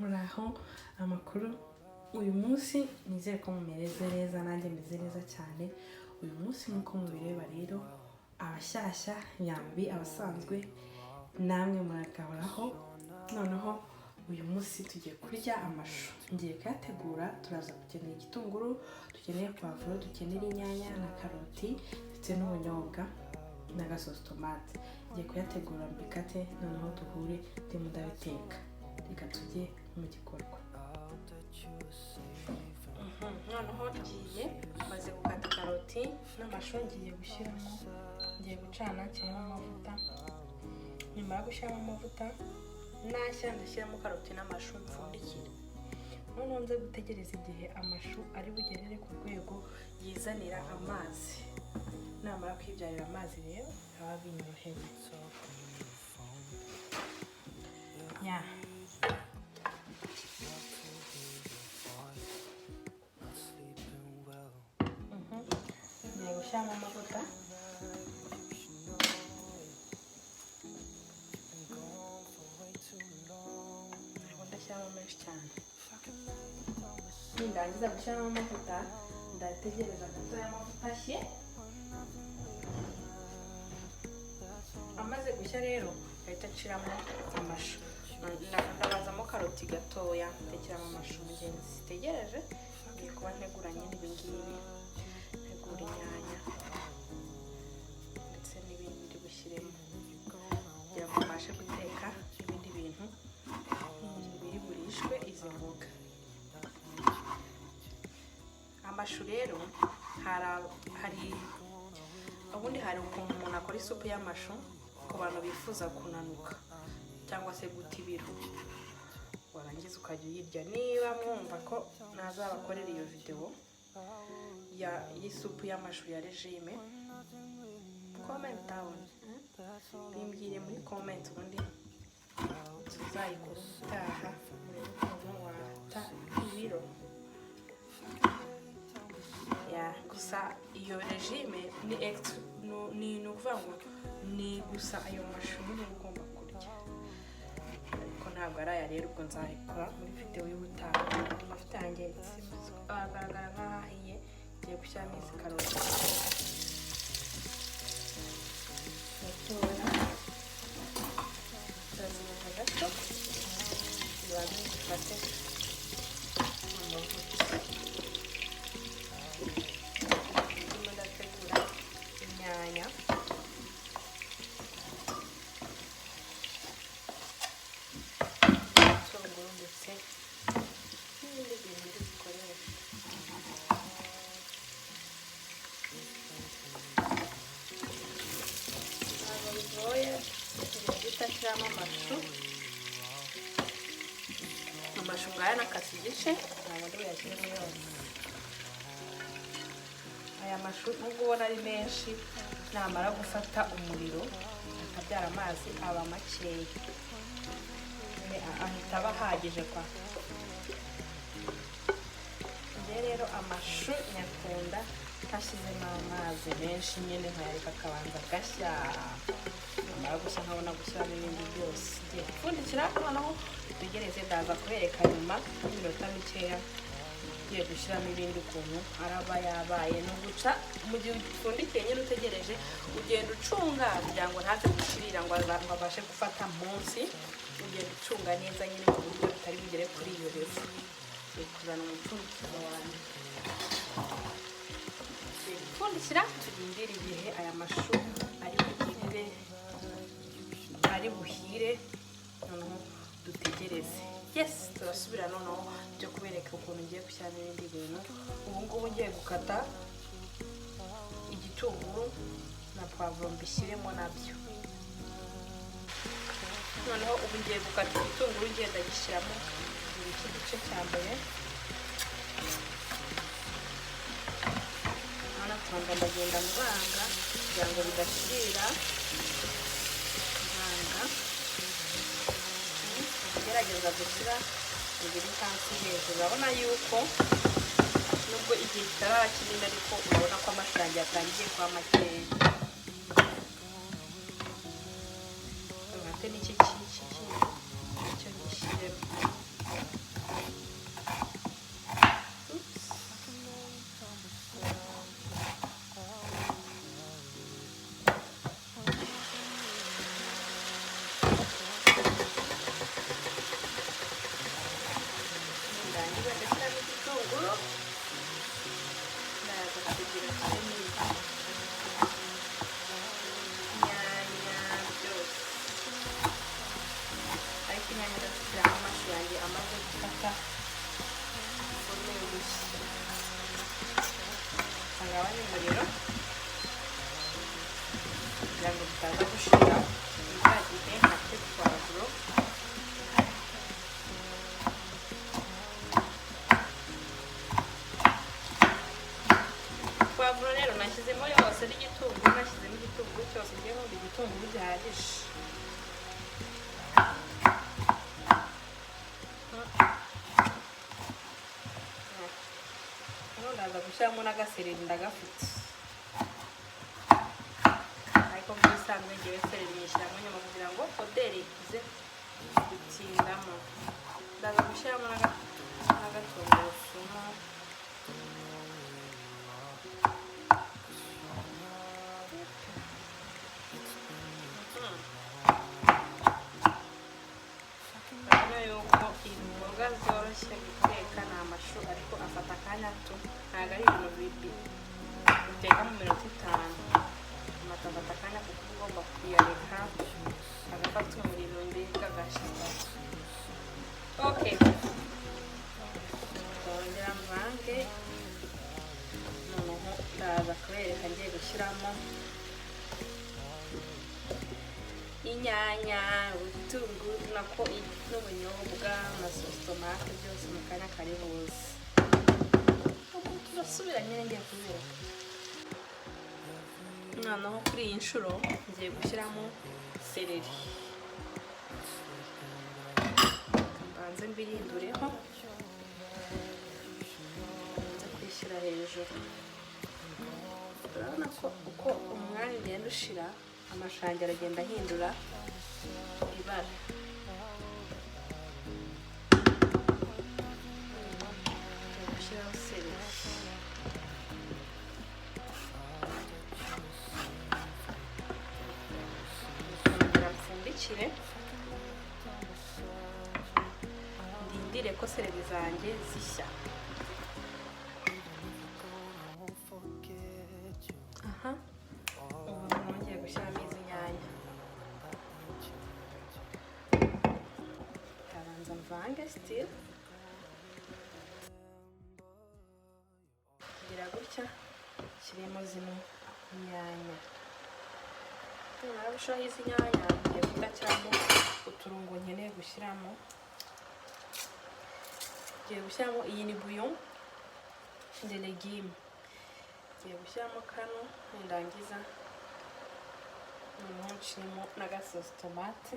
Muraho, amakuru uyu munsi? Nizere ko mumeze neza, nanjye meze neza cyane. Uyu munsi nk'uko mubireba rero, abashyashya nyambi, abasanzwe namwe muragahoraho. Noneho uyu munsi tugiye kurya amashu, ngiye kuyategura. Turaza gukenera igitunguru, dukeneye puwavuro, dukenera inyanya na karoti ndetse n'ubunyobwa n'agasosi tomate. Ngiye kuyategura mbikate, noneho duhure ndimo ndabiteka. Reka tujye mu gikorwa. Noneho ngiye, maze gukata karoti n'amashu, ngiye gushyiramo, ngiye gucana nshyiramo amavuta. Nyuma yo gushyiramo amavuta nashya, ndashyiramo karoti n'amashu mpfundikire. Noneho nze gutegereza igihe amashu ari bugerere ku rwego yizanira amazi. Namara kwibyarira amazi rero, biraba binyoroheye ya. Ngiye gushyiramo amavuta. Ntabwo ndashyiramo menshi cyane. Nindangiza gushyiramo amavuta, ndategereza gatoya amavuta ashye. Amaze gushya rero, ahita nshiramo amashu. Ndabazamo karoti gatoya, ntekeramo amashu mu gihe zitegereje. Ngiye kuba ntegura nyine ibi ngibi, ntegura inyanya ndetse n'ibindi ndi bushyiremo kugira ngo mbashe guteka ibindi bintu biri burishwe izi mboga. Amashu rero, hari ubundi, hari ukuntu umuntu akora isupu y'amashu ku bantu bifuza kunanuka cyangwa se guta ibiro, warangiza ukajya uyirya. Niba mwumva ko nazabakorera iyo videwo y'isupu y'amashu ya régime, comment down, bimbwire muri comment, ubundi tuzayikora ubutaha, urebe ukuntu wata ibiro. Ya, gusa iyo régime ni ukuvuga ngo ni gusa ayo mashu nyine uba ugomba kurya, ariko ntabwo ari aya rero. Ubwo nzayikora muri videwo y'ubutaha. Amavuta yanjye agaragara nk'aho ahiye, ngiye gushyiramo izi karoti gatoya, ndazireka gato zibanze zifate amavuta. Ndimo ndategura inyanya, ibitunguru ndetse n'ibindi bintu ndi bukoreshe. Ntabwo bigoye, ngiye guhita nshyiramo amashu. Amashu ngaya nakase igice, ntabwo ndi buyashyiremo yose. Aya mashu nubwo ubona ari menshi, namara gufata umuriro akabyara amazi, aba makeya, ahita aba ahagije kwa. Njye rero amashu nyakunda ntashyizemo amazi menshi nyine, nkayareka akabanza agashya, namara gushya nkabona gushyiramo ibindi byose. Ngiye gupfundikira, noneho dutegereze. Ndaza kubereka nyuma y'iminota mikeya ngiye gushyiramo ibindi ukuntu araba yabaye. Ni uguca mu gihe upfundikiye nyine, utegereje, ugenda ucunga kugira ngo ntaze gushirira ngo abashe gufata munsi. Ugenda ucunga neza nyine ku buryo bitari bugere kuri iyo level. Ngiye kuzana umupfundikizo wanjye, ngiye gupfundikira, turindire igihe aya mashu ari bugirire, ari buhire, noneho dutegereze. Yes, turasubira noneho byo kubereka ukuntu ngiye gushyiramo ibindi bintu. Ubu ngubu ngiye gukata igitunguru na puwavuro mbishyiremo nabyo. Noneho ubu ngiye gukata igitunguru, ngenda gishyiramo iki gice cya mbere. Urabona tubanza, ndagenda mvanga kugira ngo bidashirira. Mvanga, gerageza gushyira ibiri hasi hejuru. Urabona yuko nubwo igihe kitaraba kinini, ariko urabona ko amashu yanjye yatangiye kuba makeya. Nkate n'iki kindi cyo gishyiremo. Gushyiramo n'agasereri, ndagafite, ariko nk'ibisanzwe ngewe sereri nyishyiramo nyuma kugira ngo odeur ize gutindamo. Ndaza gushyiramo n'agatungurusumu. Urabona yuko imboga zoroshye guteka ni amashu, ariko afata akanya tu, ntabwo ari ibintu bibi uteka mu minota 5. Amata afata akanya kuko uba ugomba kuyareka agafata umuriro mbega agashya. Okay, ndongera mvange. Noneho ndaza kubereka ngiye gushyiramo inyanya, ubutunguru, nako n'ubunyobwa na sauce tomate, byose mu kanya kari buze. Ubu turasubira nyine ngiye kubereka. Noneho kuri iyi nshuro ngiye gushyiramo seleri, mbanze mbirindureho, nze kuyishyira hejuru. Urabona ko uko umwanya ugenda ushira, amashangi aragenda ahindura ibara. Ngiye gushyiraho seleri. Kongera mpfundikire, ndindire ko seleri zanjye zishya. Aha ubu nongeye gushyiramo izi nyanya, ndabanza mvange still. Kugira gutya kirimo zino nyanya, nimara gushyiraho izi nyanya ngiye guhita uturungo nkeneye gushyiramo. Ngiye gushyiramo, iyi ni bouillon de légumes, ngiye gushyiramo kano. Nindangiza noneho nshiremo n'agasosi tomate.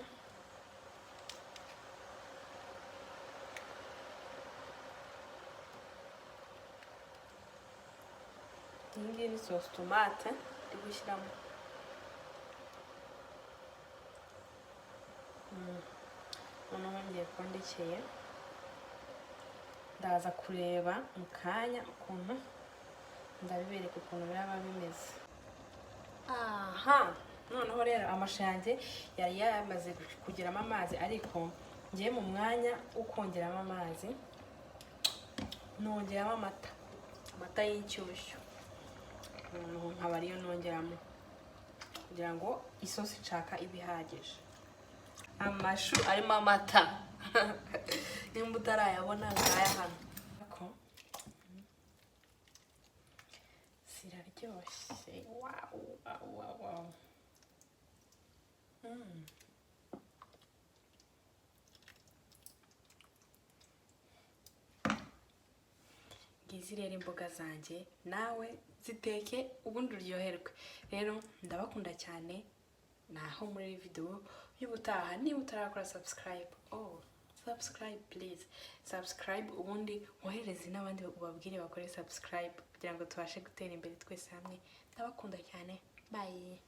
Iyi ngiyi ni sauce tomate ndi gushyiramo. Noneho ngiye kuba ndekeye, ndaza kureba mu kanya ukuntu ndabibereka ukuntu biraba bimeze. Aha noneho rero amashu yanjye yari yamaze kugeramo amazi, ariko ngiye mu mwanya wo kongeramo amazi nongeramo amata, amata y'inshyushyu, noneho nkaba ariyo nongeramo kugira ngo isosi nshaka ibe ihagije. Amashu arimo amata, nimba utarayabona ngaya hano ko ziraryoshye. Wow, wow, wow, wow. Ngizi rero imboga zanjye, nawe ziteke ubundi uryoherwe. Rero ndabakunda cyane, naho muri video y'ubutaha. Niba utarakora subscribe, oh, subscribe please, subscribe, ubundi wohereze n'abandi ubabwire bakore subscribe kugira ngo tubashe gutera imbere twese hamwe. Ndabakunda cyane, bye.